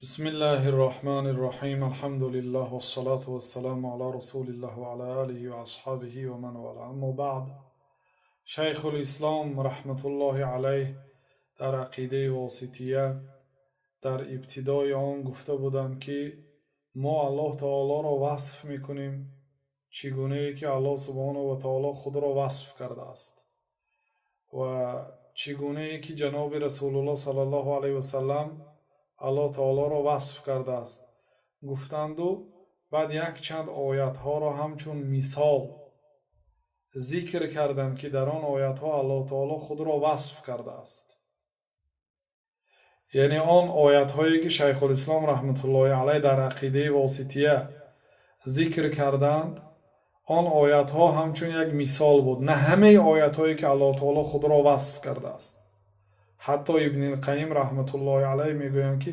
بسم الله الرحمن الرحيم، الحمد لله والصلاة والسلام على رسول الله وعلى آله وأصحابه ومن والاه، أما بعد. Шайхулислом раҳматуллоҳи алайҳ дар Ақидаи Восития дар ибтидои он гуфта буданд, ки мо Аллоҳ таолоро васф мекунем, чӣ гунае ки Аллоҳ субҳонаҳу ва таоло худро васф кардааст ва чӣ гунае ки ҷаноби Расулуллоҳ саллаллоҳу алайҳи васалам Аллоҳ таолоро васф кардааст, гуфтанду баъд якчанд оятҳоро ҳамчун мисол зикр карданд, ки дар он оятҳо Аллоҳ таоло худро васф кардааст. Яъне он оятҳое, ки Шайхулислом раҳматуллоҳи алайҳ дар Ақидаи Восития зикр карданд, он оятҳо ҳамчун як мисол буд, на ҳамаи оятҳое, ки Аллоҳ таоло худро васф кардааст. Ҳатто Ибнилқайим раҳматуллоҳи алайҳ мегӯянд, ки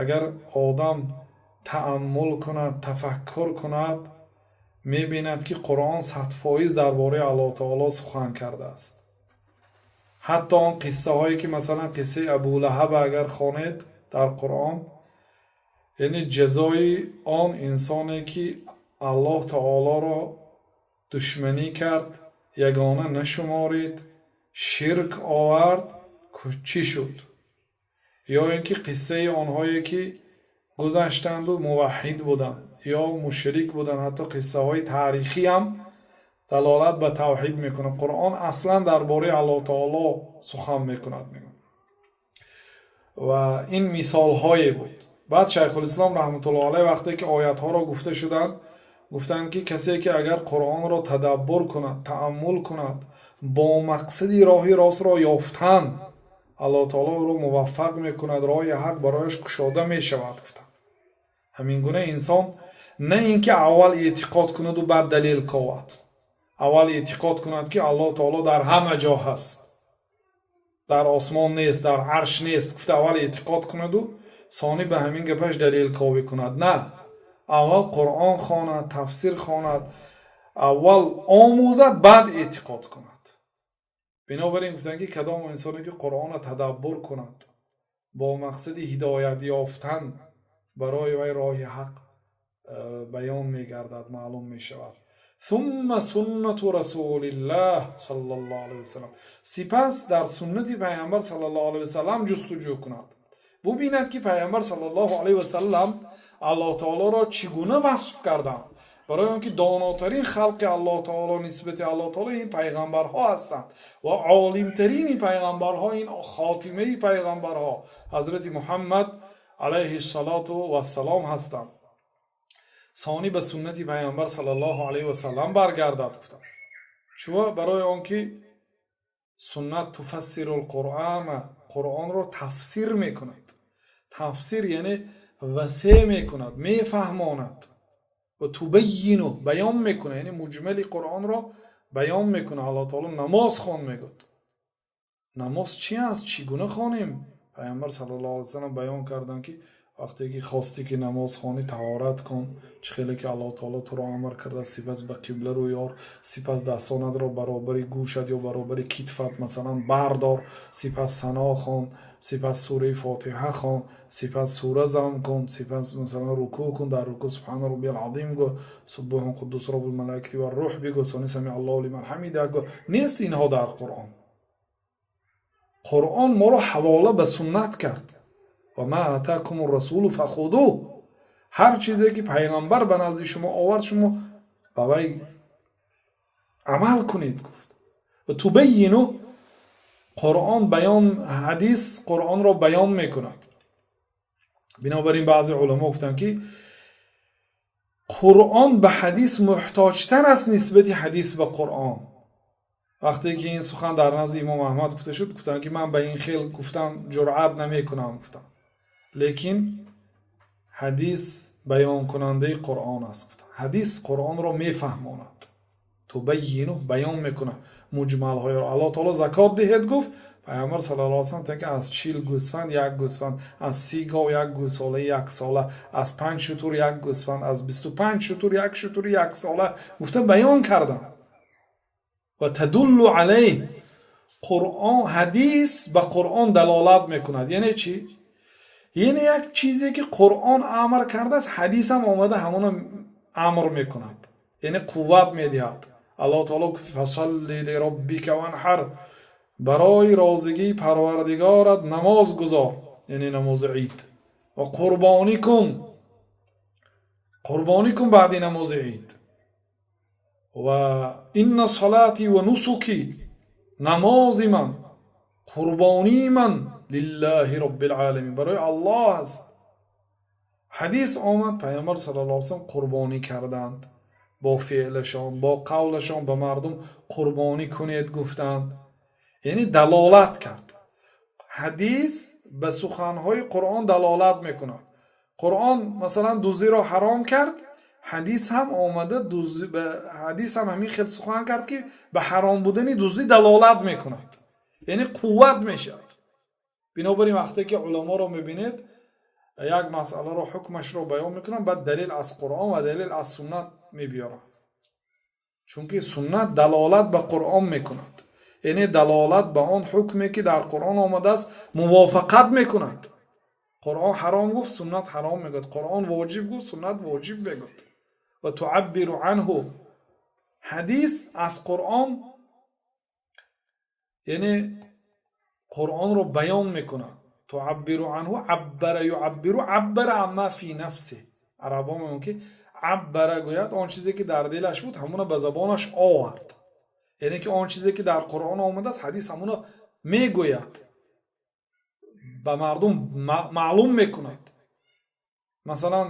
агар одам тааммул кунад, тафаккур кунад, мебинад, ки Қуръон 100% дар бораи Аллоҳ таоло сухан кардааст. Ҳатто он қиссаҳое, ки масалан қиссаи Абулаҳаба агар хонед дар Қуръон, яъне ҷазои он инсоне, ки Аллоҳ таолоро душманӣ кард, ягона нашуморид, ширк овард, чӣ шуд, ё ин ки қиссаи онҳое, ки гузаштанду муваҳҳид буданд ё мушрик буданд, ҳатто қиссаҳои таърихиам далолат ба тавҳид мекунад. Қуръон аслан дар бораи Аллоҳ таоло сухан мекунад, мегӯяд. Ва ин мисолҳое буд. Баъд Шайхулислом раҳматуллоҳ алайҳ вақте ки оятҳоро гуфта шуданд, гуфтанд, ки касе ки агар Қуръонро тадаббур кунад, тааммул кунад бо мақсади роҳи ростро ёфтан, Аллоҳ таоло ӯро муваффақ мекунад, роҳи ҳақ барояш кушода мешавад, гуфтанд. Ҳамин гуна инсон на ин ки аввал эътиқод кунаду баъд далел ковад. Аввал эътиқод кунад, ки Аллоҳ таоло дар ҳама ҷо ҳаст, дар осмон нест, дар арш нест, гуфта аввал эътиқод кунаду сонӣ ба ҳамин гапаш далел ковӣ кунад. На, аввал Қуръон хонад, тафсир хонад, аввал омӯзад, баъд эътиқод кунад. Бинобар ин гуфтанд, ки кадом инсоне ки Қуръонро тадаббур кунад бо мақсади ҳидоят ёфтан, барои вай роҳи ҳақ баён мегардад, маълум мешавад. Сумма суннату Расулиллаҳ саллаллоҳу алайҳи васалам. Сипас дар суннати Пайғамбар саллаллоҳу алайҳи васалам ҷустуҷӯ кунад, бубинад, ки Пайғамбар саллаллоҳу алайҳи васалам Аллоҳ таолоро чӣ гуна васф карданд, барои он ки донотарин халқи Аллоҳ таоло нисбати Аллоҳ таоло ин пайғамбарҳо ҳастанд ва олимтарини пайғамбарҳо ин хотимаи пайғамбарҳо ҳазрати Муҳаммад алайҳи салоту вассалом ҳастанд. Сонӣ ба суннати Пайғамбар саллаллоҳу алайҳи васалам баргардад, гуфтанд. Чуво? Барои он ки суннат туфассирул Қуръана, Қуръонро тафсир мекунад. Тафсир яъне васеъ мекунад, мефаҳмонад ва тубайину баён мекунад, яъне муҷмали Қуръонро баён мекунад. Аллоҳ таоло намоз хон мегӯяд. Намоз чи аст? Чӣ гуна хонем? Пайғамбар саллаллоҳу алайҳи васалам баён карданд, ки вақте ки хостӣ, ки намоз хонӣ, таҳорат кун, чӣ хеле ки Аллоҳ таоло туро амр кардааст, сипас ба қибла рӯй ор, сипас дастонатро баробари гӯшат ё баробари китфат масалан бардор, сипас сано хон, сипас сураи Фотиҳа хон, сипас сура зам кун, сипас масалан рукӯъ кун, дар рукӯъ субҳана роббиял азим гӯ, суббуҳун қуддус роббул малоикати варрӯҳ бигӯ, сони самиа Аллоҳу лиман ҳамида гӯ. Нест инҳо дар Қуръон. Қуръон моро ҳавола ба суннат кард. Ва ма атакум расулу фахудуҳ. Ҳар чизе ки пайғамбар ба назди шумо овард, шумо ба вай амал кунед, гуфт. Ва тубайину, Қуръон баён, ҳадис Қуръонро баён мекунад. Бинобар ин баъзе уламо гуфтанд, ки Қуръон ба ҳадис муҳтоҷтар аст нисбати ҳадис ба Қуръон. Вақте ки ин сухан дар назди Имом Аҳмад гуфта шуд, гуфтанд, ки ман ба ин хел гуфтан ҷуръат намекунам, гуфтанд, лекин ҳадис баёнкунандаи Қуръон аст, гуфтанд. Ҳадис Қуръонро мефаҳмонад, тубайину баён мекунад муҷмалҳоеро. Аллоҳ таоло закот диҳед гуфт, Пайғамбар саллаллоҳу алайҳи васаллам ки аз 40 гӯсфанд як гӯсфанд, аз 30 гов як гӯсолаи яксола, аз панҷ шутур як гӯсфанд, аз 25 шутур як шутури яксола гуфта баён карданд. Ва тадуллу алайҳ, Қуръон, ҳадис ба Қуръон далолат мекунад. Яъне чӣ? Яъне як чизе, ки Қуръон амр кардааст, ҳадисам омада ҳамона амр мекунад, яъне қувват медиҳад. Аллоҳ таоло гуфт: فصل لربك وانحر, барои розигии Парвардигорат намоз гузор, яъне намози ид, ва қурбонӣ кун, қурбонӣ кун баъди намози ид. Ва إن صلاتي ونسكي, намози ман, қурбонии ман, لله رب العالمين, барои Аллоҳ аст. Ҳадис омад, Пайғамбар صلى الله عليه وسلم қурбонӣ карданд бо феълашон, бо қавлашон ба мардум қурбонӣ кунед гуфтанд, яъне далолат кард. Ҳадис ба суханҳои Қуръон далолат мекунад. Қуръон, масалан, дуздиро ҳаром кард, ҳадис ҳам омада, ҳадис ҳам ҳамин хел сухан кард, ки ба ҳаром будани дуздӣ далолат мекунад, яъне қувват мешавад. Бинобар ин, вақте ки уламоро мебинед, як масъаларо, ҳукмашро баён мекунанд, баъд далел аз Қуръон ва далел аз суннат мебиёранд, чунки суннат далолат ба Қуръон мекунад, яъне далолат ба он ҳукме, ки дар Қуръон омадааст, мувофиқат мекунад. Қуръон ҳаром гуфт, суннат ҳаром мегӯяд. Қуръон воҷиб гуфт, суннат воҷиб мегӯяд. Ва تعبر عنه, ҳадис аз Қуръон, яъне Қуръонро баён мекунад. تعبر عنه, عبر يعبر, عبر عما في نفسه. Арабо мегӯянд, ки عبر гӯяд, он чизе, ки дар дилаш буд, ҳамона ба забонаш овард, яъне ки он чизе, ки дар Қуръон омадааст, ҳадис ҳамона мегӯяд, ба мардум маълум мекунад. Масалан,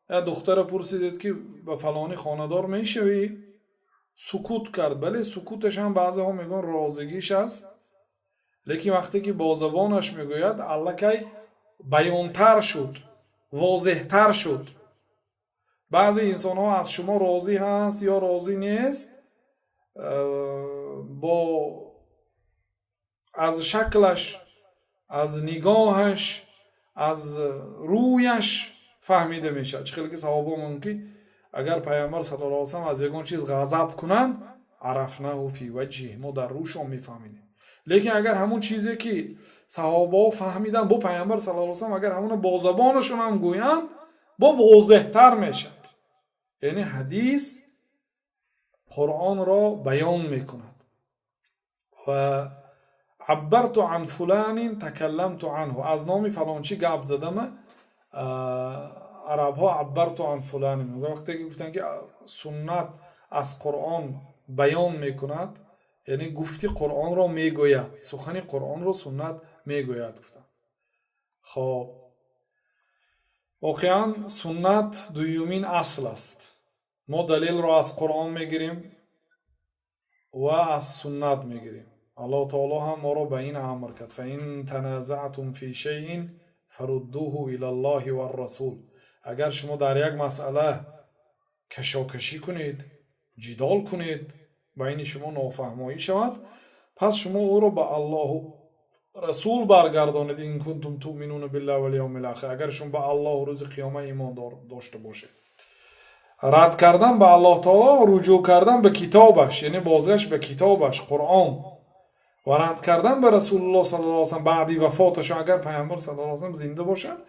як духтара пурсидед, ки ба фалонӣ хонадор мешавӣ? Сукут кард. Бале, сукуташ ҳам баъзеҳо мегӯянд, розигиш аст, лекин вақте ки бо забонаш мегӯяд, аллакай баёнтар шуд, возеҳтар шуд. Баъзе инсонҳо аз шумо розӣ ҳаст ё розӣ нест, бо аз шаклаш, аз нигоҳаш, аз рӯяш фаҳмида мешавад. Чӣ хеле ки саҳобо мегӯянд, ки агар Пайғамбар صلى الله عليه وسلم аз ягон чиз ғазаб кунанд, عرفناه في وجهه, мо дар рӯшон мефаҳмидем. Лекин агар ҳамон чизе, ки саҳобаҳо фаҳмиданд, бо Пайғамбар صلى الله عليه وسلم агар ҳамона бо забонашон ҳам гӯянд, бо возеҳтар мешавад. Яъне ҳадис Қуръонро баён мекунад. Ва عبرت عن فلان تكلمت عنه, аз номи фалончӣ гап задама, арабҳо عبرت عن فلان. Вақте ки гуфтанд, ки суннат аз Қуръон баён мекунад, яъне гуфти Қуръонро мегӯяд, сухани Қуръонро суннат мегӯяд, гуфтанд. Хоб, воқеан, суннат дуюмин асл аст. Мо далелро аз Қуръон мегирем ва аз суннат мегирем. Аллоҳ таоло ҳам моро ба ин амр кард: فإن تنازعتم في شيء فردوه إلى الله والرسول. Агар шумо дар як масъала кашокашӣ кунед, ҷидол кунед, байни шумо нофаҳмоӣ шавад, пас шумо ӯро ба Аллоҳу Расул баргардонед. إن كنتم تؤمنون بالله واليوم الآخر, агар шумо ба Аллоҳу рӯзи қиёма имон дошта бошед. Рад кардан ба Аллоҳ таоло, руҷӯъ кардан ба китобаш, яъне бозгашт ба китобаш, Қуръон, ва рад кардан ба Расулуллоҳ صلى الله عليه وسلم баъди вафоташон. Агар Пайғамбар صلى الله عليه وسلم зинда бошад,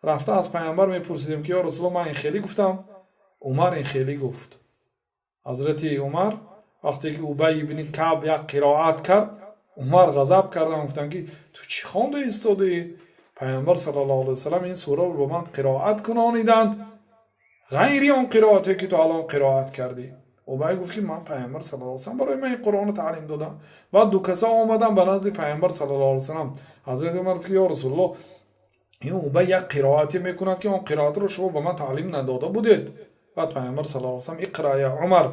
рафта аз Пайғамбар мепурсидем, ки ё Расулуллоҳ, ман ин хеле гуфтам, Умар ин хеле гуфт. Ҳазрати Умар вақте ки Убай ибни Каъб як қироат кард, Умар ғазаб карданд, гуфтанд, ки ту чӣ хонда истодаӣ? Пайғамбар صلى الله عليه وسلم ин сураро ба ман қироат кунониданд, ғайри он қироате, ки ту алон қироат кардӣ. Убай гуфт, ки ман Пайғамбар صلى الله عليه وسلم барои ман ин Қуръонро таълим додам. Баъд ду каса омаданд ба назди Пайғамбар صلى الله عليه وسلم. Ҳазрати Умар гуфт, ки ё Расулуллоҳ, ин Убай як қироате мекунад, ки он қироатро шумо ба ман таълим надода будед. Баъд Пайғамбар صلى الله عليه وسلم: اقرأ يا عمر,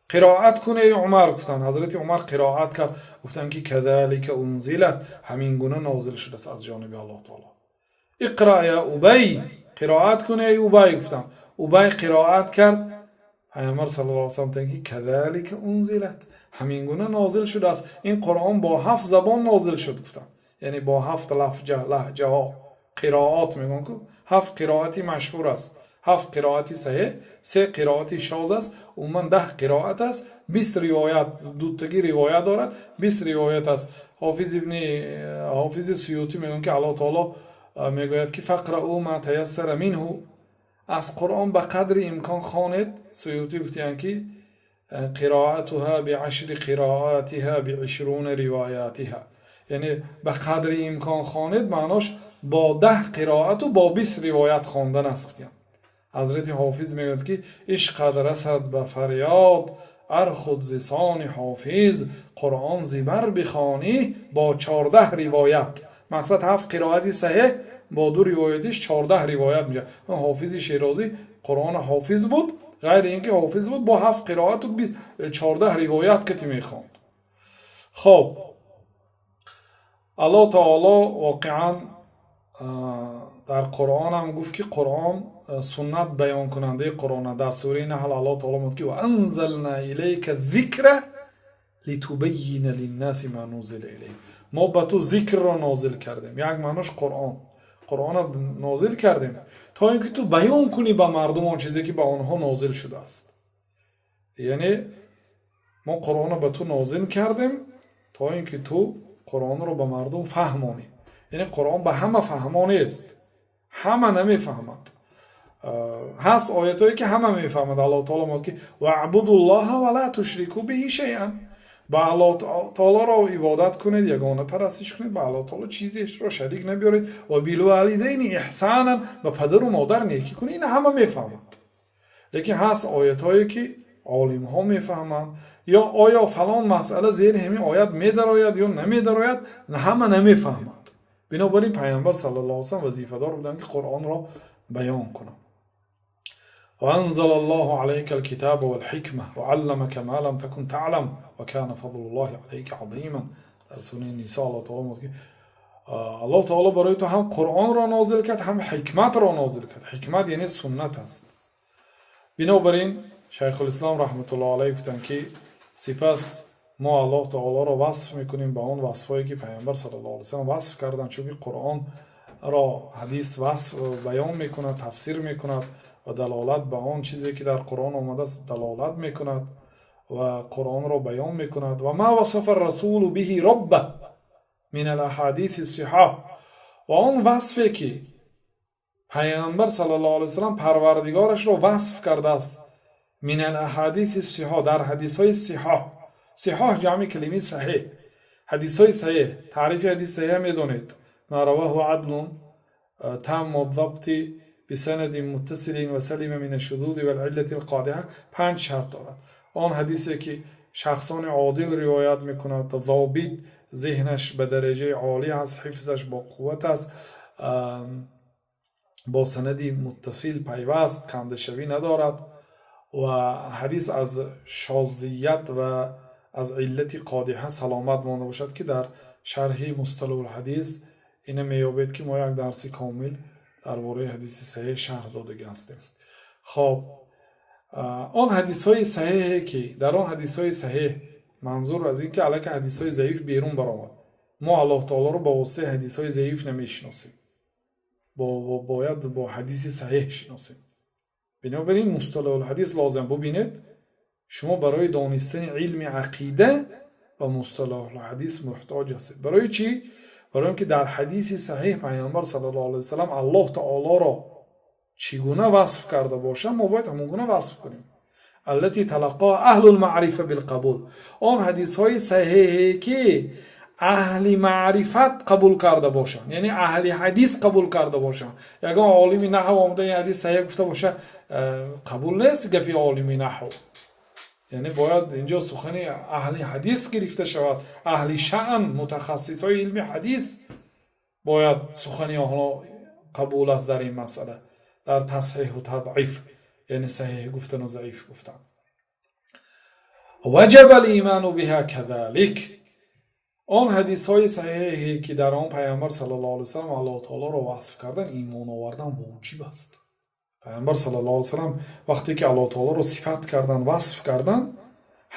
қироат кун, эй Умар, гуфтанд. Ҳазрати Умар қироат кард, гуфтанд, ки كذلك أنزلت, ҳамин гуна нозил шудааст аз ҷониби Аллоҳ таоло. اقرأ يا أبي, қироат кун, эй Убай, гуфтанд. Убай қироат кард. Пайғамбар صلى الله عليه وسلم гуфтанд, ки كذلك أنزلت, ҳамин гуна нозил шудааст. Ин Қуръон бо ҳафт забон нозил шуд, гуфтанд, яъне бо ҳафт лаҳҷаҳо, қироат мегӯянд ку, ҳафт қироати машҳур аст, ҳафт қироати саҳеҳ, се қироати шоз аст, умуман 10 қироат аст, 20 ривоят, дутагӣ ривоят дорад, 20 ривоят аст. Ҳофиз ибни, Ҳофизи Суютӣ мегӯянд, ки Аллоҳ таоло Мегӯяд, ки فاقرءوا ما تيسر منه, аз Қуръон ба қадри имкон хонед. Суютӣ гуфтиянд, ки قراءتها بعشر قراءاتها بعشرون رواياتها, яъне ба қадри имкон хонед, маънош бо 10 қироату бо 20 ривоят хондан аст, гуфтиянд. Ҳазрати Ҳофиз мегӯяд, ки ишқат расад ба фарёд ар худ зисони ҳофиз, Қуръон зибар бихонӣ бо 14 ривоят. Мақсад, ҳафт қироати саҳеҳ бо ду ривоятиш 14 ривоят мешавад. Ҳофизи Шерозӣ Қуръона ҳофиз буд, ғайри ин ки ҳофиз буд, бо ҳафт қироату 14 ривоят кати мехонд. Хоб, Аллоҳ таоло воқеан дар Қуръонам гуфт, ки Қуръон суннат баёнкунандаи Қуръон. Дар сураи Наҳл Аллоҳ таоло мегӯяд, ки وأنزلنا إليك الذكر لتبين للناس ما نزل إليهم. Мо ба ту зикрро нозил кардем, як маънош Қуръон, Қуръонро нозил кардем, то ин ки ту баён кунӣ ба мардум он чизе, ки ба онҳо нозил шудааст. Яъне мо Қуръонро ба ту нозил кардем, то ин ки ту Қуръонро ба мардум фаҳмонӣ. Яъне Қуръон ба ҳама фаҳмо нест, ҳама намефаҳмад. Ҳаст оятҳое, ки ҳама мефаҳмад. Аллоҳ таоло мегӯяд, ки واعبدوا الله ولا تشركوا به شيئا, ба Аллоҳ таолоро ибодат кунед, ягона парастиш кунед, ба Аллоҳ таоло чизеро шарик набиёред, وبالوالدين إحسانا, ба падару модар некӣ кунед. Ина ҳама мефаҳмад. Лекин ҳаст оятҳое, ки олимҳо мефаҳманд, ё оё фалон масъала зери ҳамин оят медарояд ё намедарояд, ҳама намефаҳмад. Бинобар ин Пайғамбар صلى الله عليه وسلم вазифадор буданд, ки Қуръонро баён кунанд. وأنزل الله عليك الكتاب والحكمة وعلمك ما لم تكن تعلم وكان فضل الله عليك عظيما. Дар сураи Нисо Аллоҳ таоло мегӯяд, ки Аллоҳ таоло барои ту ҳам Қуръонро нозил кард, ҳам ҳикматро нозил кард. Ҳикмат яъне суннат аст. Бинобар ин Шайхулислом раҳматуллоҳ алайҳ гуфтанд, ки сипас мо Аллоҳ таолоро васф мекунем ба он васфҳое, ки Пайғамбар صلى الله عليه وسلم васф карданд, чунки Қуръонро ҳадис васф баён мекунад, тафсир мекунад ва далолат ба он чизе, ки дар Қуръон омадааст, далолат мекунад ва Қуръонро баён мекунад. وما وصف الرسول به ربه من الأحاديث الصحاح, ва он васфе, ки Пайғамбар صلى الله عليه وسلم Парвардигорашро васф кардааст, من الأحاديث الصحاح, дар ҳадисҳои сиҳоҳ. Сиҳоҳ ҷамъи калимаи саҳеҳ, ҳадисҳои саҳеҳ. Таърифи ҳадис саҳеҳ медонед: ما رواه عدل تام الضبط بسند متصل وسلم من الشذوذ والعلة القادحة. Панҷ шарт дорад. Он ҳадисе, ки шахсони одил ривоят мекунад, зобит, зеҳнаш ба дараҷаи олӣ аст, ҳифзаш бо қувват аст, бо санади муттасил пайваст, кандашавӣ надорад ва ҳадис аз шозият ва аз иллати қодиҳа саломат монда бошад, ки дар шарҳи Мусталаҳулҳадис ина меёбед, ки мо як дарси комил дар бораи ҳадиси саҳеҳ шарҳ додагӣ ҳастем. Хоб, он ҳадисҳои саҳеҳе, ки дар он ҳадисҳои саҳеҳ, манзур аз ин ки аллакай ҳадисҳои заиф берун баромад. Мо Аллоҳ таолоро ба воситаи ҳадисҳои заиф намешиносем, бояд бо ҳадиси саҳеҳ шиносем. Бинобар ин Мусталаҳулҳадис лозим. Бубинед, шумо барои донистани илми ақида ба Мусталаҳулҳадис муҳтоҷ ҳастед. Барои чӣ? Барои он ки дар ҳадиси саҳеҳ Пайғамбар صلى الله عليه وسلم Аллоҳ таолоро чӣ гуна васф карда бошад, мо бояд ҳамон гуна васф кунем. التي تلقاها أهل المعرفة بالقبول, он ҳадисҳои саҳеҳе, ки аҳли маърифат қабул карда бошанд, яъне аҳли ҳадис қабул карда бошанд. Ягон олими наҳв омада ин ҳадис саҳеҳ гуфта боша, қабул нест гапи олими наҳв. Яъне бояд инҷо сухани аҳли ҳадис гирифта шавад, аҳли шаън, мутахассисҳои илми ҳадис бояд сухани онҳо қабул аст дар ин масъала, дар тасҳиҳу тадъиф, яъне саҳеҳ гуфтану заиф гуфтан. وجب الإيمان بها كذلك. Он ҳадисҳои саҳеҳе, ки дар он Пайғамбар صلى الله عليه وسلم Аллоҳ таолоро васф кардан, имон овардан воҷиб аст. Пайғамбар صلى الله عليه وسلم вақте ки Аллоҳ таолоро сифат кардан, васф кардан,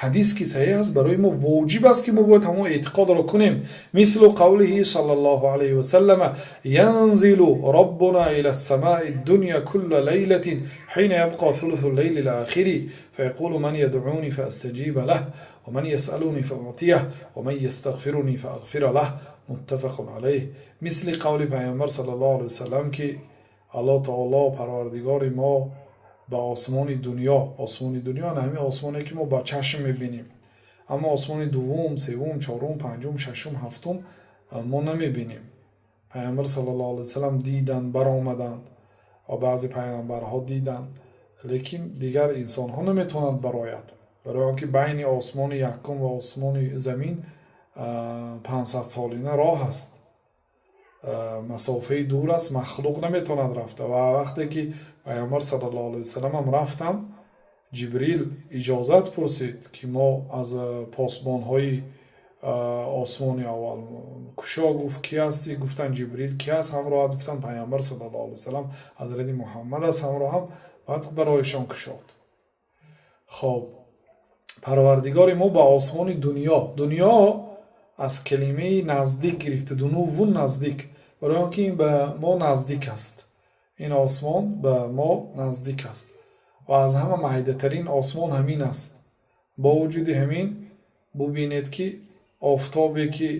ҳадис ки саҳеҳ аст, барои мо воҷиб аст, ки мо бояд ҳамон эътиқодро кунем. مثل قوله صلى الله عليه وسلم: ينزل ربنا إلى السماء الدنيا كل ليلة حين يبقى ثلث الليل الآخر فيقول: من يدعوني فأستجيب له، ومن يسألني فأعطيه، ومن يستغفرني فأغفر له. Муттафақун алайҳ. Мисли қавли Пайғамбар саллаллоҳу алайҳи васаллам, ки Аллоҳ таоло, Парвардигори мо, ба осмони дунё. Осмони дунё на ҳамин осмоне, ки мо ба чашм мебинем, аммо осмони дуввум, севум, чорум, панҷум, шашум, ҳафтум мо намебинем. Пайғамбар саллаллоҳу алайҳи васаллам диданд, баромаданд ва баъзе пайғамбарҳо диданд, лекин дигар инсонҳо наметавонанд барояд, барои он ки байни осмони якум ва осмони замин 500 солина роҳ аст, масофаи дур аст, махлуқ наметавонад рафта. Ва вақте ки Пайғамбар саллаллоҳу алайҳи васалламам рафтанд, Ҷибрил иҷозат пурсид, ки мо аз посбонҳои осмони аввал кушо. Гуфт: «Кӣ ҳастӣ?» Гуфтанд: «Ҷибрил». «Кӣ аст ҳамроҳат?» Гуфтанд: «Пайғамбар саллаллоҳу алайҳи васаллам, ҳазрати Муҳаммад аст ҳамроҳам». Баъд барояшон кушод. Хоб, Парвардигори мо ба осмони дунё. Дунё аз калимаи наздик гирифта, дунуввун, наздик, барои он ки ин ба мо наздик аст, ин осмон ба мо наздик аст ва аз ҳама майдатарин осмон ҳамин аст. Бо вуҷуди ҳамин, бубинед, ки офтобе, ки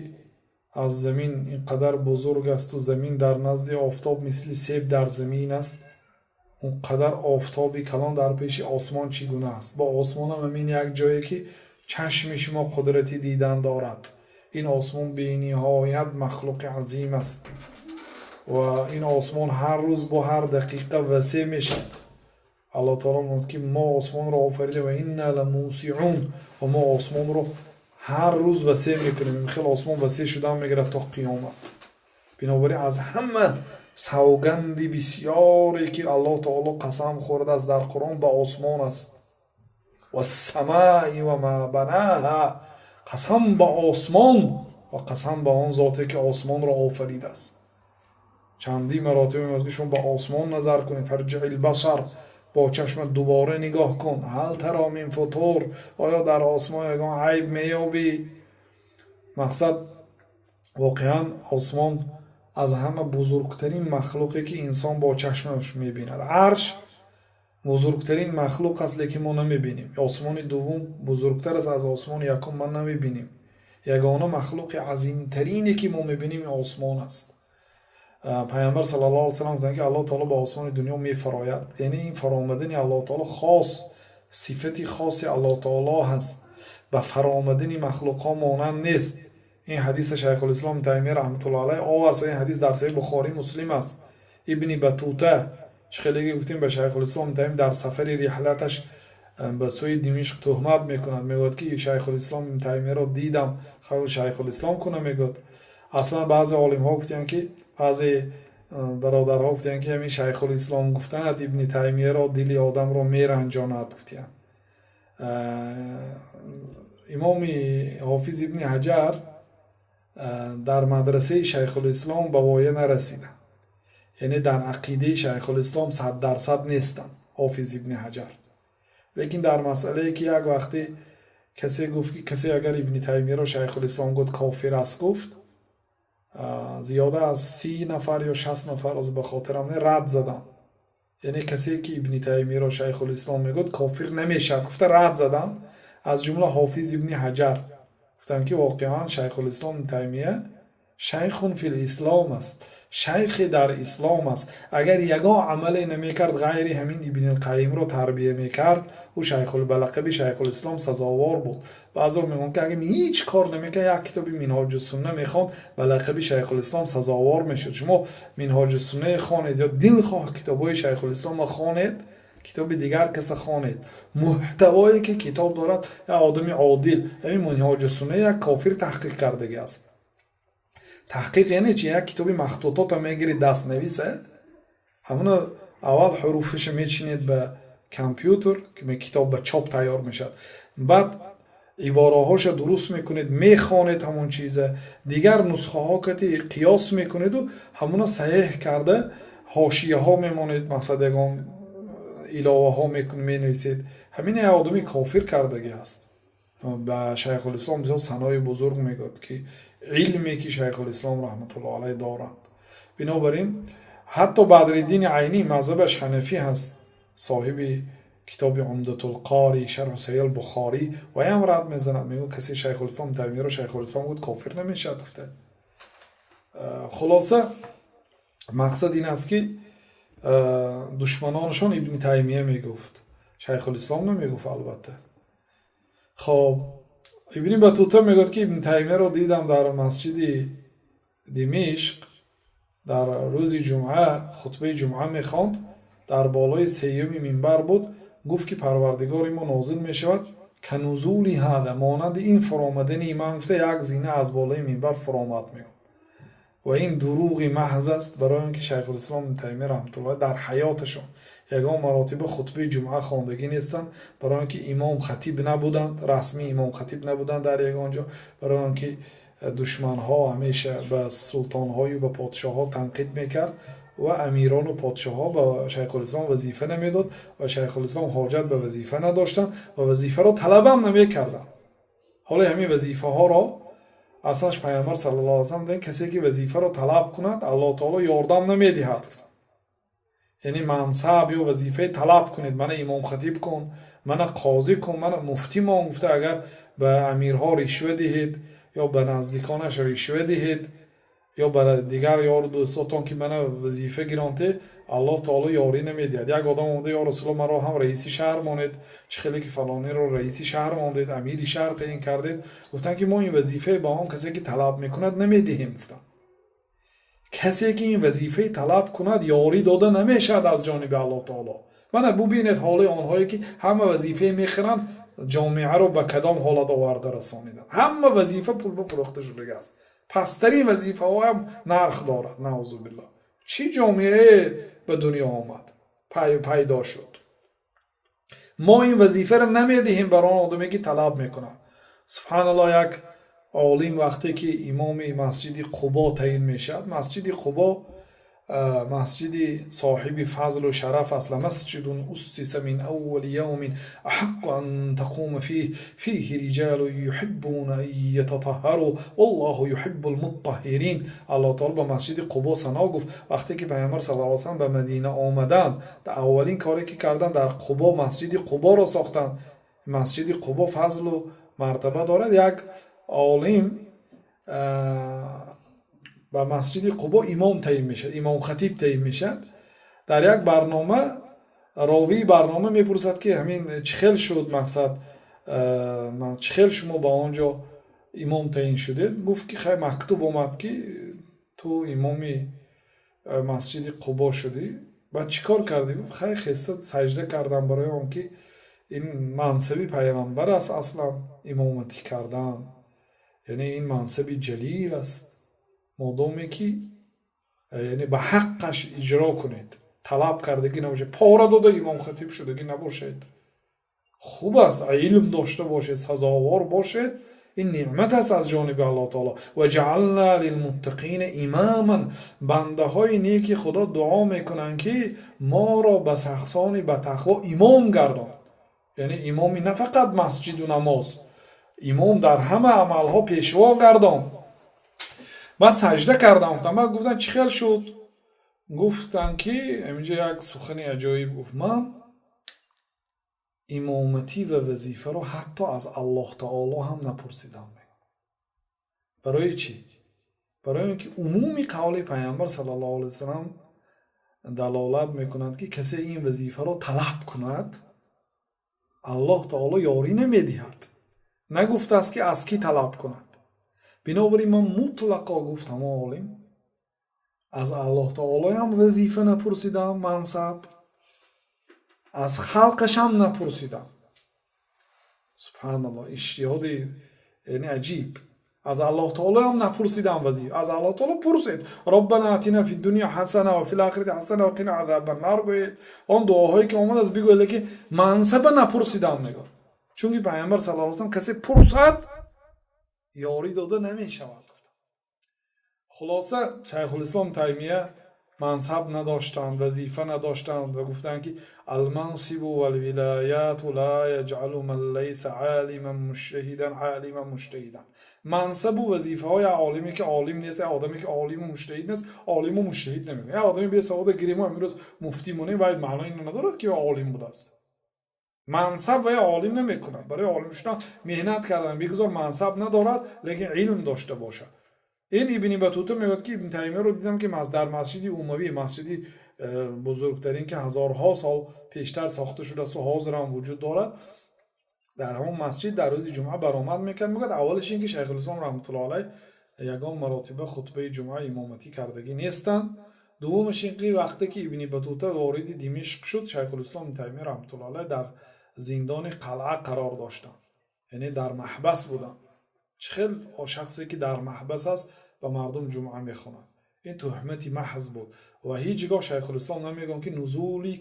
аз замин ин қадар бузург асту замин дар назди офтоб мисли себ дар замин аст, он қадар офтоби калон дар пеши осмон чӣ гуна аст? Бо осмонам ҳамин як ҷое, ки чашми шумо қудрати дидан дорад. Ин осмон бениҳоят махлуқи азим аст ва ин осмон ҳар рӯз бо ҳар дақиқа васеъ мешавад. Аллоҳ таоло мегӯяд, ки мо осмонро офаридем ва инна ламусиун, ва мо осмонро ҳар рӯз васеъ мекунем. Ин хел осмон васеъ шудан мегирад то қиёмат. Бинобар ин аз ҳама савганди бисёре, ки Аллоҳ таоло қасам хӯрдааст дар Қуръон, ба осмон аст. Вассамаи ва ма банаҳа, қасам ба осмон ва қасам ба он зоте, ки осмонро офаридааст. Чандин маротиба мегӯяд, ки шумо ба осмон назар кунед. Фарҷиил басар, бо чашмат дубора нигоҳ кун. Ҳал тара мин футур, оё дар осмон ягон айб меёбӣ? Мақсад, воқеан осмон аз ҳама бузургтарин махлуқе, ки инсон бо чашмаш мебинад. Арш бузургтарин махлуқ аст, лекин мо намебинем. Осмони дуввум бузургтар аст аз осмони якум, ма намебинем. Ягона махлуқи азимтарине, ки мо мебинем, осмон аст. Пайғамбар саллаллоҳу алайҳи васаллам гуфтанд, ки Аллоҳ таоло ба осмони дунё мефарояд. Яъне ин фаромадани Аллоҳ таоло хос, сифати хоси Аллоҳ таоло ҳаст, ба фаромадани махлуқҳо монанд нест. Ин ҳадиса Шайхулислом Таймия раҳматуллоҳ алайҳ овард. Ин ҳадис дар Саҳиҳи Бухорӣ, Муслим аст. Ибни Батута, чӣ хелеги гуфтем, ба Шайхулислом Таймия дар сафари риҳлаташ ба сӯи Димишқ туҳмат мекунад. Мегӯяд, ки Шайхулислом Таймияро дидам, Шайхулислом куна, мегӯяд. Аслан баъзе олимҳо гуфтиянд, ки баъзе бародарҳо гуфтиянд, ки ҳамин Шайхулислом гуфтанат Ибни Таймияро дили одамро меранҷонад, гуфтиянд. Имоми Ҳофиз Ибни Ҳаҷар дар мадрасаи Шайхулислом ба воя нарасиданд, яъне дар ақидаи Шайхулислом 100% нестанд Ҳофиз Ибни Ҳаҷар. Лекин дар масъалае, ки як вақте касе гуфт, ки касе агар Ибни Таймияро Шайхулислом гуфт, кофир аст, гуфт, зиёда аз 30 нафар ё 60 нафар, аз ба хотирам не, рад заданд. Яъне касе, ки Ибни Таймияро Шайхулислом мегӯяд, кофир намешавад, гуфта рад заданд. Аз ҷумла Ҳофиз Ибни Ҳаҷар гуфтанд, ки воқеан Шайхулислом Таймия шайхун фил ислом аст, шайхе дар ислом аст. Агар ягон амале намекард, ғайри ҳамин Ибнилқайимро тарбия мекард, ӯ шайхул ба лақаби Шайхулислом сазовор буд. Баъзеҳо мегӯянд, ки агар ҳеҷ кор намекард, як китоби Минҳоҷусунна мехонд, ба лақаби Шайхулислом сазовор мешуд. Шумо Минҳоҷусуннае хонед ё дилхоҳ китобҳои Шайхулисломро хонед, китоби дигар каса хонед, муҳтавое, ки китоб дорад, як одами одил, ҳамин Минҳоҷусунна як кофир таҳқиқ кардагӣ аст. Таҳқиқ яъне чи? Як китоби махтутота мегиред, дастнависа, ҳамуна аввал ҳуруфаша мечинед ба компютер, китоб ба чоп тайёр мешавад. Баъд ибораҳоша дуруст мекунед, мехонед, ҳамон чиза дигар нусхаҳо кати қиёс мекунеду ҳамуна саҳеҳ карда, ҳошияҳо мемонед, мақсад, ягон иловаҳо менависед. Ҳамин як одами кофир кардагӣ аст. Ба Шайхулислом бисёр санои бузург мегӯяд, ки илме, ки Шайхулислом раҳматуллоҳ алайҳ доранд. Бинобар ин ҳатто Бадриддини Айнӣ, мазҳабаш ҳанафӣ ҳаст, соҳиби китоби Умдатулқори, шарҳу Саҳиҳ Бухорӣ, ваям рад мезанад, мегӯяд, касе Шайхулислом Таймияро Шайхулислом гуфт, кофир намешавад, гуфта. Хулоса, мақсад ин аст, ки душманонашон Ибни Таймия мегуфт, Шайхулислом намегуфт, албатта. Хоб, Ибни Батута мегӯяд, ки Ибни Таймияро дидам дар масҷиди Димишқ, дар рӯзи ҷумъа хутбаи ҷумъа мехонд, дар болои сеюми минбар буд. Гуфт, ки Парвардигори мо нозил мешавад كنزولي هذا, монанди ин фуромадани ман, гуфта, як зина аз болои минбар фуромад, мегӯяд. Ва ин дурӯғи маҳз аст, барои он ки Шайхулислом Ибни Таймия раҳматуллоҳ дар ҳаёташон ягон маротиба хутбаи ҷумъа хондагӣ нестанд, барои он ки имом хатиб набуданд, расмӣ имом хатиб набуданд дар ягон ҷо, барои он ки душманҳо ҳамеша ба султонҳою ба подшоҳҳо танқид мекард ва амирону подшоҳҳо ба Шайхулислом вазифа намедод ва Шайхулислом ҳоҷат ба вазифа надоштанд ва вазифаро талабам намекарданд. Ҳоло ҳамин вазифаҳоро аслаш Пайғамбар саллаллоҳу алайҳи васаллам, касе ки вазифаро талаб кунад, Аллоҳ таоло ёрдам намедиҳад. Яъне мансаб ё вазифаи талаб кунед, мана имомхатиб кун, мана қозӣ кун, мана муфтӣ мон гуфта, агар ба амирҳо ришва диҳед ё ба наздиконаш ришва диҳед ё ба дигар ёру дӯстотон, ки мана вазифа гиронте, Аллоҳ таоло ёрӣ намедиҳад. Як одам омада: «Ё Расулулло, маро ҳам раиси шаҳр монед, чӣ хеле ки фалониро раиси шаҳр мондед, амири шаҳр таъин кардед». Гуфтанд, ки мо ин вазифае ба он касе ки талаб мекунад, намедиҳем. Гуфтанд, касе ки ин вазифаи талаб кунад, ёрӣ дода намешавад аз ҷониби Аллоҳ таоло. Мана бубинед ҳоли онҳое ки ҳама вазифае мехӯранд, ҷомеаро ба кадом ҳолат оварда расониданд. Ҳама вазифа пул ба фурӯхта шудага аст, пасттарин вазифаҳоам нарх дорад. Наузу биллоҳ, чӣ ҷомеае ба дунё омад, пайдо шуд? Мо ин вазифаро намедиҳем бар он одаме ки талаб мекунад. Субҳаналлоҳ, як олим вақте ки имоми масҷиди Қубо таъин мешавад, масҷиди Қубо масҷиди соҳиби фазлу шараф аст. لمسجد أسس من أول يوم أحق أن تقوم فيه، فيه رجال يحبون أن يتطهروا والله يحب المطهرين. Аллоҳ таоло ба масҷиди Қубо сано гуфт. Вақте ки Пайғамбар саллаллоҳу алайҳи васаллам ба Мадина омаданд, аввалин коре ки карданд, дар Қубо масҷиди Қуборо сохтанд. Масҷиди Қубо фазлу мартаба дорад. Як олим ба масҷиди Қубо имом таъин мешавад, имомхатиб таъин мешавад. Дар як барнома ровии барнома мепурсад, ки ҳамин чӣ хел шуд, мақсад, чӣ хел шумо ба он ҷо имом таъин шудед? Гуфт, ки хай, мактуб омад, ки ту имоми масҷиди Қубо шудӣ. Баъд чӣ кор кардӣ? Гуфт: хай, хеста саҷда кардам, барои он ки ин мансаби Пайғамбар аст. Аслан имоматӣ кардан, яъне ин мансаби ҷалил аст, модоме ки, яъне, ба ҳаққаш иҷро кунед, талаб кардагӣ набошед, пора дода имомхатиб шудагӣ набошед. Хуб аст, илм дошта бошед, сазовор бошед, ин неъмат аст аз ҷониби Аллоҳ таоло. وجعلنا للمتقين إماما. Бандаҳои неки Худо дуо мекунанд, ки моро ба шахсони ба тақво имом гардон. Яъне имоми на фақат масҷиду намоз, имом дар ҳама амалҳо, пешво гардон. Баъд саҷда кардам, гуфтам. Баъд гуфтанд: чӣ хел шуд? Гуфтанд, ки инҷо як сухани аҷоиб гуфт: ман имоматӣ ва вазифаро ҳатто аз Аллоҳ таоло ҳам напурсидам. Барои чӣ? Барои он ки умуми қавли Пайғамбар саллаллоҳу алайҳи васаллам далолат мекунад, ки касе ин вазифаро талаб кунад, Аллоҳ таоло ёрӣ намедиҳад. Нагуфтааст, ки аз кӣ талаб кунад. Бинобар ин ман мутлақо, гуфт ҳамон олим, аз Аллоҳ таолоям вазифа напурсидам, мансаб, аз халқашам напурсидам. Субҳаналлоҳ, иҷтиҳоди, яъне, аҷиб. Аз Аллоҳ таолоам напурсидам вазифа. Аз Аллоҳ таоло пурсед: ربنا آتنا في الدنيا حسنة وفي الآخرة حسنة وقنا عذاب النار гӯед, он дуоҳое ки омадааст бигӯед, лекин мансаба напурсидам, мегӯяд, чунки Пайғамбар саллаллоҳу алайҳи васаллам: касе пурсад, ёрӣ дода намешавад, гуфтанд. Хулоса, Шайхулислом Таймия мансаб надоштанд, вазифа надоштанд ва гуфтанд, ки المنصب والولايات لا يجعل من ليس عالما مجتهدا عالما مجتهدا. Мансабу вазифаҳои олиме ки олим нест, одаме ки олиму муҷтаҳид нест, олиму муҷтаҳид намекунад. Як одами бесавода гирему имрӯз муфтӣ монем, вай маънои инро надорад, ки олим будааст. Мансаб вай олим намекунад. Барои олим шудан меҳнат кардан. Бигузор мансаб надорад, лекин илм дошта бошад. Ин Ибни Батута мегӯяд, ки Ибни Таймияро дидам, ки дар масҷиди Умавӣ, масҷиди бузургтарин, ки ҳазорҳо сол пештар сохта шудааст ва ҳозир ҳам вуҷуд дорад, дар ҳамон масҷид дар рӯзи ҷумъа баромад мекард. Мегӯяд, аввалиш ин ки Шайхулислом раҳматуллоҳи алайҳ ягон маротиба хутбаи ҷумъа имоматӣ кардагӣ нестанд. Дуввумаш ин ки вақте ки Ибни Батута вориди Димишқ шуд, Шайхулислом Ибни Таймия раҳматуллоҳи алайҳ дар зиндони қалъа қарор доштанд, яъне дар маҳбас буданд. Чӣ хел шахсе, ки дар маҳбас аст, ба мардум ҷумъа мехонад? Ин туҳмати маҳз буд. Ва ҳеҷ гоҳ Шайхулислом намегӯянд, ки نزولي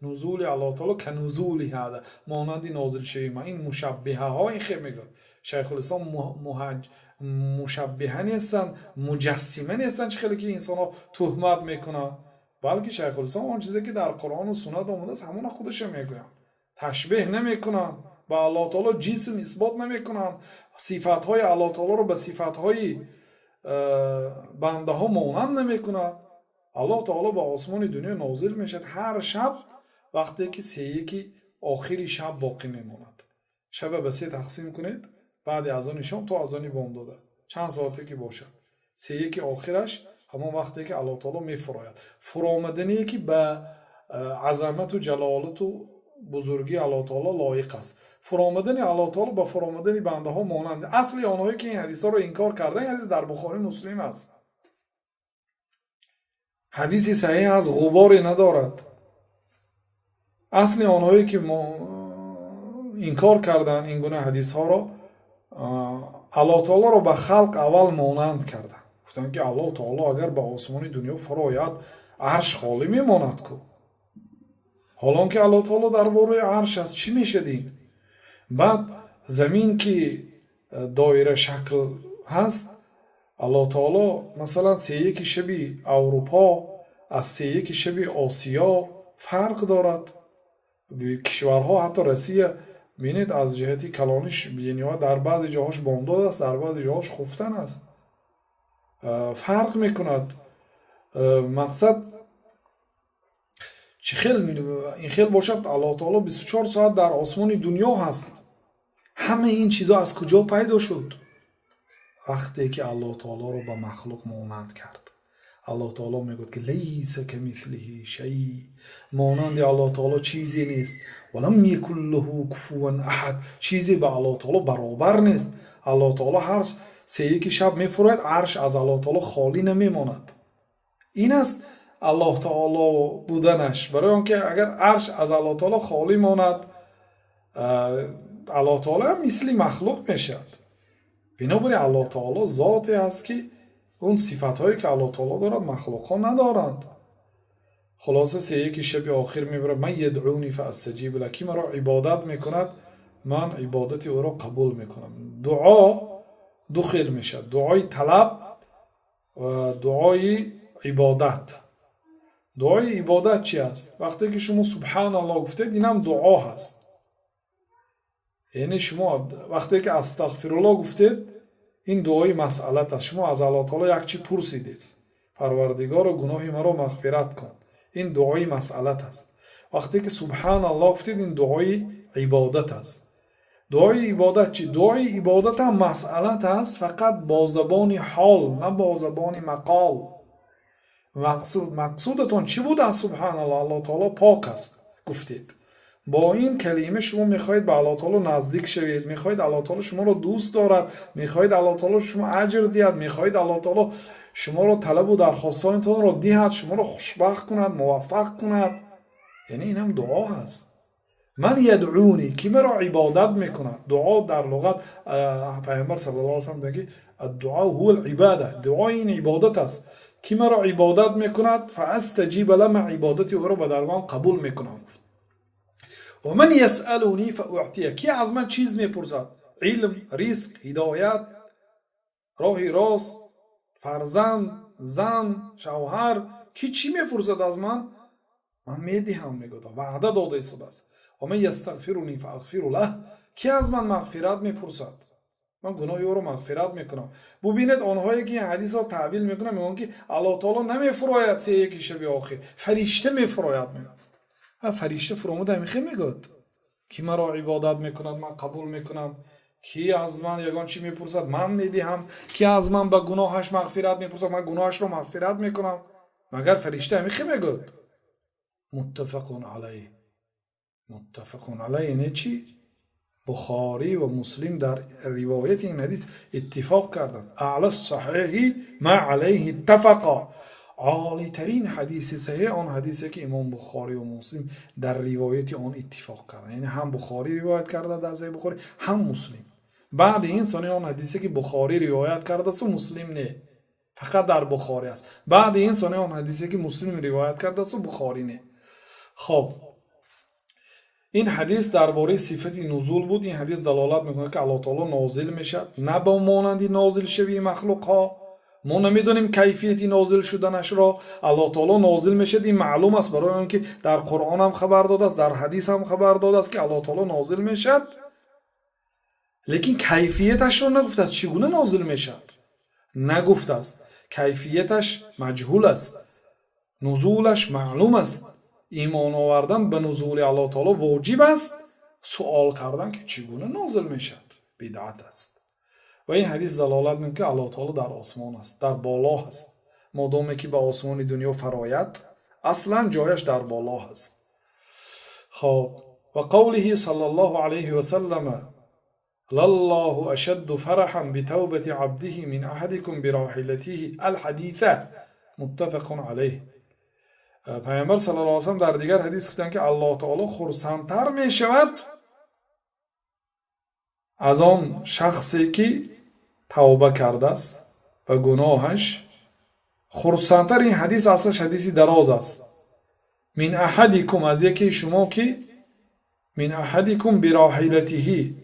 نزول Аллоҳ таоло كنزول هذا, монанди нозилшавии ман. Ин мушаббиҳаҳо ин хел мегӯяд. Шайхулислом мушаббиҳа нестанд, муҷассима нестанд, чӣ хеле ки инсонҳо туҳмат мекунанд, балки Шайхулислом он чизе, ки дар Қуръону суннат омадааст, ҳамона худаша мегӯянд, ташбеҳ намекунанд, ба Аллоҳ таоло ҷисм исбот намекунанд, сифатҳои Аллоҳ таолоро ба сифатҳои бандаҳо монанд намекунад. Аллоҳ таоло ба осмони дунё нозил мешавад ҳар шаб, вақте ки сеяки охири шаб боқӣ мемонад. Шаба ба се тақсим кунед, баъди азони шом то азони бомдода чанд соате ки бошад, сеяки охираш, ҳамон вақте ки Аллоҳ таоло мефурояд. Фуромадание, ки ба азамату ҷалолату бузургии Аллоҳ таоло лоиқ аст. Фуромадани Аллоҳ таоло ба фуромадани бандаҳо монанд. Асли онҳое, ки ин ҳадисҳоро инкор кардан, ин ҳадис дар Бухорӣ, Муслим аст, ҳадиси саҳеҳ аст, ғуборе надорад. Асли онҳое, ки инкор карданд ин гуна ҳадисҳоро, Аллоҳ таолоро ба халқ аввал монанд карданд. Гуфтанд, ки Аллоҳ таоло агар ба осмони дунё фурояд, арш холӣ мемонад ку, ҳолон ки Аллоҳ таоло дар бораи арш аст. Чӣ мешад ин? Баъд замин, ки доира шакл ҳаст, Аллоҳ таоло, масалан, сеяки шаби Аврупо аз сеяки шаби Осиё фарқ дорад. Кишварҳо, ҳатто Россия бинед, аз ҷиҳати калониш бениҳоят, дар баъзе ҷоҳош бомдод аст, дар баъзе ҷоҳош хуфтан аст, фарқ мекунад. Мақсад чӣ хел ин хел бошад, Аллоҳ таоло 24 соат дар осмони дунё ҳаст. Ҳамаи ин чизҳо аз куҷо пайдо шуд? Вақте ки Аллоҳ таолоро ба махлуқ монанд кард. Аллоҳ таоло мегӯяд, ки ليس كمثله شيء, монанди Аллоҳ таоло чизе нест. ولم يكن له كفوا أحد, чизе ба Аллоҳ таоло баробар нест. Аллоҳ таоло ҳар сеяки шаб мефурояд, арш аз Аллоҳ таоло холӣ намемонад. Ин аст Аллоҳ таоло буданаш. Барои он ки агар арш аз Аллоҳ таоло холӣ монад, Аллоҳ таоло ҳам мисли махлуқ мешавад. Бинобар ин Аллоҳ таоло зоте аст, ки он сифатҳое, ки Аллоҳ таоло дорад, махлуқҳо надоранд. Хулоса, сеяки шаби охир мебарад. من يدعوني فأستجيب له, ки маро ибодат мекунад, ман ибодати ӯро қабул мекунам. Дуо ду хел мешавад: дуои талаб ва дуои ибодат. Дуои ибодат чи аст? Вақте ки шумо субҳаналлоҳ гуфтед, инам дуо ҳаст. Яъне шумо вақте ки астағфируллоҳ гуфтед, ин дуои масъалат аст. Шумо аз Аллоҳ таоло як чи пурсидед: Парвардигоро, гуноҳи маро мағфират кун. Ин дуои масъалат аст. Вақте ки субҳаналлоҳ гуфтед, ин дуои ибодат аст. Дуои ибодат чи? Дуои ибодат ҳам масъалат аст, фақат бо забони ҳол, на бо забони мақол. Мақсудатон чӣ буд аз субҳаналлоҳ? Аллоҳ таоло пок аст, гуфтед. Бо ин калима шумо мехоҳед ба Аллоҳ таоло наздик шавед, мехоҳед Аллоҳ таоло шуморо дӯст дорад, мехоҳед Аллоҳ таоло шумо аҷр диҳад, мехоҳед Аллоҳ таоло шуморо талабу дархостҳоятонро диҳад, шуморо хушбахт кунад, муваффақ кунад. Яъне инам дуо ҳаст. من يدعوني, ки маро ибодат мекунад. Дуо дар луғат, Пайғамбар саллаллоҳу алайҳи васаллам мегӯяд, ки الدعاء هو العبادة, дуо ин ибодат аст. Ки маро ибодат мекунад, فأستجيب له, ман ибодати ӯро ба даргоҳам қабул мекунам, гуфт. ومن يسألني فأعطيه, ки аз ман чиз мепурсад: илм, ризқ, ҳидоят, роҳи рост, фарзанд, зан, шавҳар, ки чӣ мепурсад аз ман, ман медиҳам, мегӯяд, ваъда дода истодааст. ومن يستغفرني فأغفر له, ки аз ман мағфират мепурсад, ман гуноҳи ӯро мағфират мекунам. Бубинед, онҳое, ки ин ҳадисро таъвил мекунанд, мегӯянд, ки Аллоҳ таоло намефурояд сеяки шаби охир, фаришта мефурояд, мегӯяд. Фаришта фуромада ҳамихел мегӯяд, ки маро ибодат мекунад, ман қабул мекунам, Ки аз ман ягон чӣ мепурсад, ман медиҳам. Ки аз ман ба гуноҳаш мағфират мепурсад, ман гуноҳашро мағфират мекунам. Магар фаришта ҳамин мегӯяд? Муттафақун алайҳ. Муттафақун алайҳ яъне чӣ? Бухорӣ ва Муслим дар ривояти ин ҳадис иттифоқ карданд. أعلى الصحيح ما عليه اتفقا. Олитарин ҳадиси саҳеҳ он ҳадисе, ки имом Бухорӣ ва Муслим дар ривояти он иттифоқ карданд, яъне ҳам Бухорӣ ривоят карда дар Саҳеҳи Бухорӣ, ҳам Муслим. Баъди ин сони он ҳадисе, ки Бухорӣ ривоят кардасту Муслим не, фақат дар Бухорӣ аст. Баъди ин сони он ҳадисе, ки Муслим ривоят кардасту Бухорӣ не. Хоб, ин ҳадис дар бораи сифати нузул буд. Ин ҳадис далолат мекунад, ки Аллоҳ таоло нозил мешавад, на ба монанди нозилшавии махлуқҳо. Мо намедонем кайфияти нозил шуданашро. Аллоҳ таоло нозил мешавад, ин маълум аст, барои он ки дар Қуръонам хабар додааст, дар ҳадисам хабар додааст, ки Аллоҳ таоло нозил мешавад, лекин кайфияташро нагуфтааст. Чӣ гуна нозил мешавад, нагуфтааст. Кайфияташ маҷҳул аст, нузулаш маълум аст. Имон овардан ба нузули Аллоҳ таоло воҷиб аст. Суол кардан, ки чӣ гуна нозил мешавад, бидъат аст. Ва ин ҳадис далолат мекунад, ки Аллоҳ таоло дар осмон аст, дар боло аст. Модоме ки ба осмони дунё фарояд, аслан ҷояш дар боло аст. Хоб, وقوله صلى الله عليه وسلم: لله أشد فرحا بتوبة عبده من أحدكم براحلته. الحديث متفق عليه. Пайғамбар صلى الله عليه وسلم дар дигар ҳадис гуфтанд, ки Аллоҳ таоло хурсандтар мешавад аз он шахсе, ки тавба кардааст ба гуноҳаш хурсандтар. Ин ҳадис аслаш ҳадиси дароз аст. من أحدكم, аз якеи шумо, ки من أحدكم براحلته,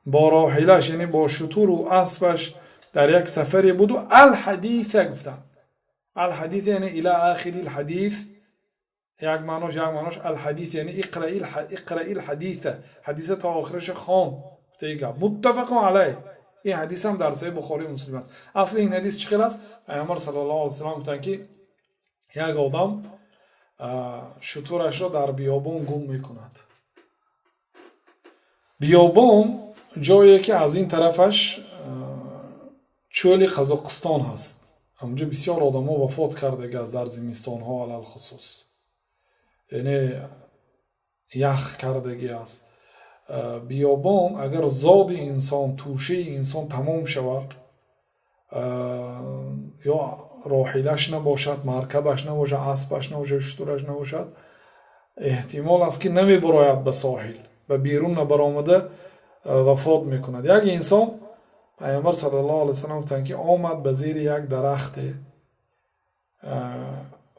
бо роҳилаш, яъне бо шутуру аспаш дар як сафаре буду. الحديث гуфтанд. الحديث яъне إلى آخر الحديث як маънош. Як маънош الحديث яъне اقرأ الحديث, ҳадиса то охираша хон, гуфтаи гап. متفق عليه. Ин ҳадисам дар Саҳеҳи Бухорию Муслим аст. Асли ин ҳадис чӣ хел аст? Пайғамбар صلى الله عليه وسلم гуфтанд, ки як одам шутурашро дар биёбон гум мекунад. Биёбон ҷое, ки аз ин тарафаш чӯли Қазоқистон ҳаст. Ҳамонҷо бисёр одамҳо вафот кардаги аст дар зимистонҳо, алалхусус, яъне ях кардагӣ аст биёбон. Агар зоди инсон, тӯшаи инсон тамом шавад ё роҳилаш набошад, маркабаш набошад, аспаш набошад, шутураш набошад, эҳтимол аст, ки намебарояд ба соҳил, ба берун набаромада вафот мекунад. Як инсон, Пайғамбар صلى الله عليه وسلم гуфтанд, ки омад ба зери як дарахте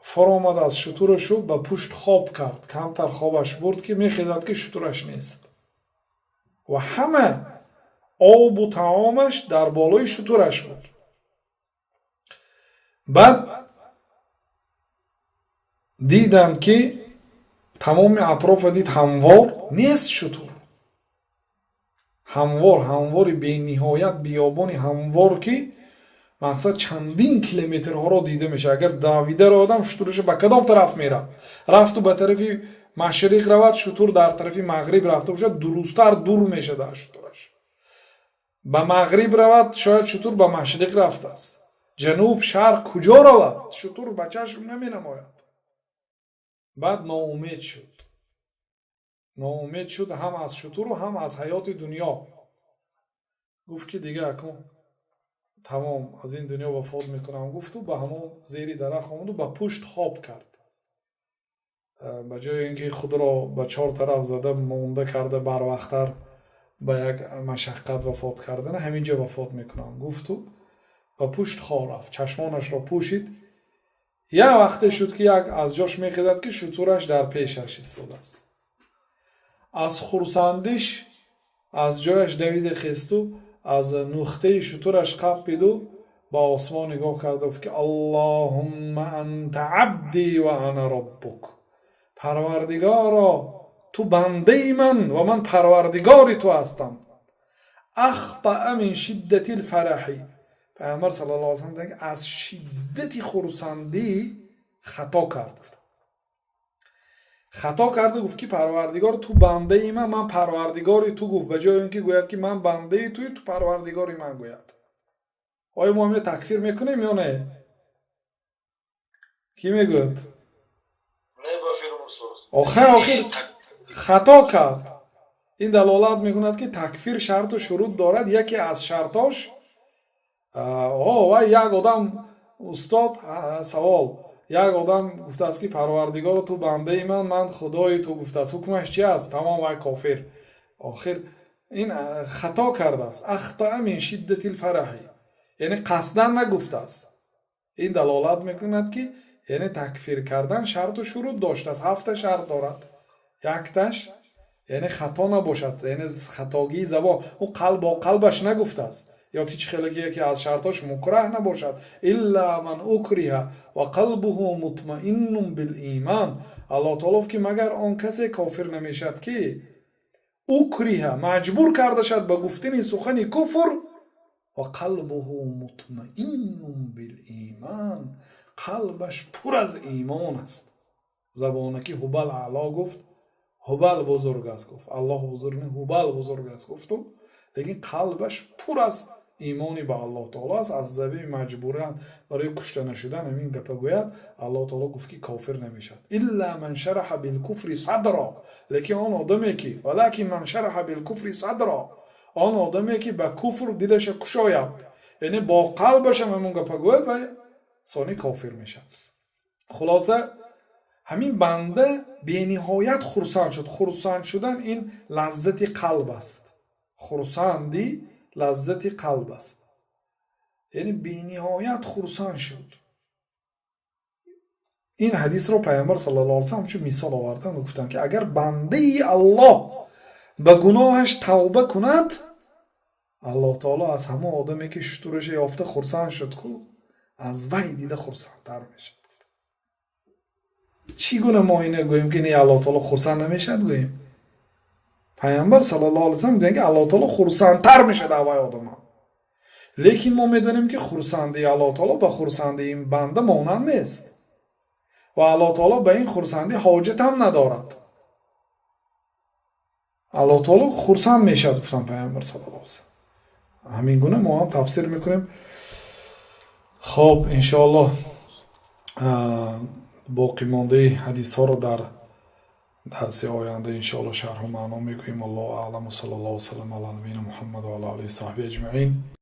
фаромад аз шутурашу, ба пушт хоб кард. Камтар хобаш бурд, ки мехезад, ки шутураш нест ва ҳама обу таомаш дар болои шутураш буд. Баъд диданд, ки тамоми атрофа дид, ҳамвор нест шутур. Ҳамвор, ҳамвори бениҳоят, биёбони ҳамвор, ки мақсад чандин километрҳоро дида мешавад. Агар давида одам шутураша ба кадом тараф мерад, рафту ба тарафи машриқ равад, шутур дар тарафи мағриб рафта бошад, дурусттар дур мешавад аз шутураш. Ба мағриб равад, шояд шутур ба машриқ рафтааст. Ҷануб, шарқ, куҷо равад, шутур ба чашм наменамояд. Баъд ноумед шуд, ноумед шуд ҳам аз шутуру, ҳам аз ҳаёти дунё. Гуфт, ки дига акун тамом, аз ин дунё вафот мекунам, гуфту ба ҳамон зери дарахт омаду ба пушт хоб кард. Ба ҷои ин ки худро ба чор тараф зада монда карда, барвақттар ба як машаққат вафот кардана, ҳамин ҷо вафот мекунам, гуфту ба пушт хоб рафт, чашмонашро пӯшид. Як вақте шуд, ки як аз ҷош мехезад, ки шутураш дар пешаш истодааст. Аз хурсандиш аз ҷояш давида хесту, аз нухтаи шутураш қаппиду, ба осмон нигоҳ карда гуфт, ки اللهم أنت عبدي وأنا ربك. Парвардигоро, ту бандаи ман ва ман парвардигори ту ҳастам. أخطأ من شدة الفرح. Пайғамбар صلى الله عليه وسلم аз шиддати хурсандӣ хато кард. Хато карда гуфт, ки Парвардигор, ту бандаи ман, ман парвардигори ту гуфт, ба ҷои он ки гӯяд, ки ман бандаи туи, ту парвардигори ман гӯяд. Оё мо ҳамина такфир мекунем ё не? Кӣ мегӯяд? Охир хато кард. Ин далолат мекунад, ки такфир шарту шурут дорад. Яке аз шартош вай як одам, устод, савол: як одам гуфтааст, ки Парвардигоро, ту бандаи ман, ман худои ту гуфтааст, ҳукмаш чи аст? Тамом, вай кофир. Охир ин хато кардааст, أخطأ من شدة الفرح, яъне қасдан нагуфтааст. Ин далолат мекунад, ки яъне такфир кардан шарту шурут доштааст. Ҳафта шарт дорад. Якташ, яъне хато набошад, яъне хатогии забон, ӯ қалб бо қалбаш нагуфтааст. Ё ки чӣ хеле ки яке аз шартош мукраҳ набошад, إلا من أكره وقلبه مطمئن بالإيمان. Аллоҳ таоло, ки магар он касе кофир намешавад, ки أكره, маҷбур карда шавад ба гуфтани сухани куфр, وقلبه مطمئن بالإيمان, қалбаш пур аз имон аст. Забонаки Ҳубал аъло гуфт, Ҳубал бузург аст гуфт, Аллоҳ бузург не, Ҳубал бузург аст гуфту, лекин қалбаш пур аз имони ба Аллоҳ таоло аст. Аз заби маҷбуран барои кушта нашудан ҳамин гапа гӯяд, Аллоҳ таоло гуфт, ки кофир намешавад. إلا من شرح بالكفر صدرا. Лекин он одаме ки ولكن من شرح بالكفر صدرا, он одаме ки ба куфр дилаша кушояд, яъне бо қалбашам ҳамон гапа гӯяд, вай сони кофир мешавад. Хулоса, ҳамин банда бениҳоят хурсанд шуд. Хурсанд шудан ин лаззати қалб аст, хурсандӣ лаззати қалб аст, яъне бениҳоят хурсанд шуд. Ин ҳадисро Пайғамбар صلى الله عليه وسلم ҳамчун мисол оварданд ва гуфтанд, ки агар бандаи Аллоҳ ба гуноҳаш тавба кунад, Аллоҳ таоло аз ҳамон одаме ки шутураша ёфта хурсанд шуд ку, аз вай дида хурсандтар мешавад. Чӣ гуна мо ина гӯем, ки не, Аллоҳ таоло хурсанд намешавад гӯем? Пайғамбар صلى الله عليه وسلم гуфтанд, ки Аллоҳ таоло хурсандтар мешавад аз вай одама. Лекин мо медонем, ки хурсандии Аллоҳ таоло ба хурсандии ин банда монанд нест ва Аллоҳ таоло ба ин хурсандӣ ҳоҷатам надорад. Аллоҳ таоло хурсанд мешавад, гуфтанд Пайғамбар صلى الله عليه وسلم. Ҳамин гуна мо ҳам тафсир мекунем. Хоб, иншоаллоҳ, боқимондаи ҳадисҳоро дар дарси оянда иншоаллоҳ шарҳу маъно мегӯем. الله أعلم، صلى الله وسلم على نبينا محمد وعلى آله وصحبه أجمعين.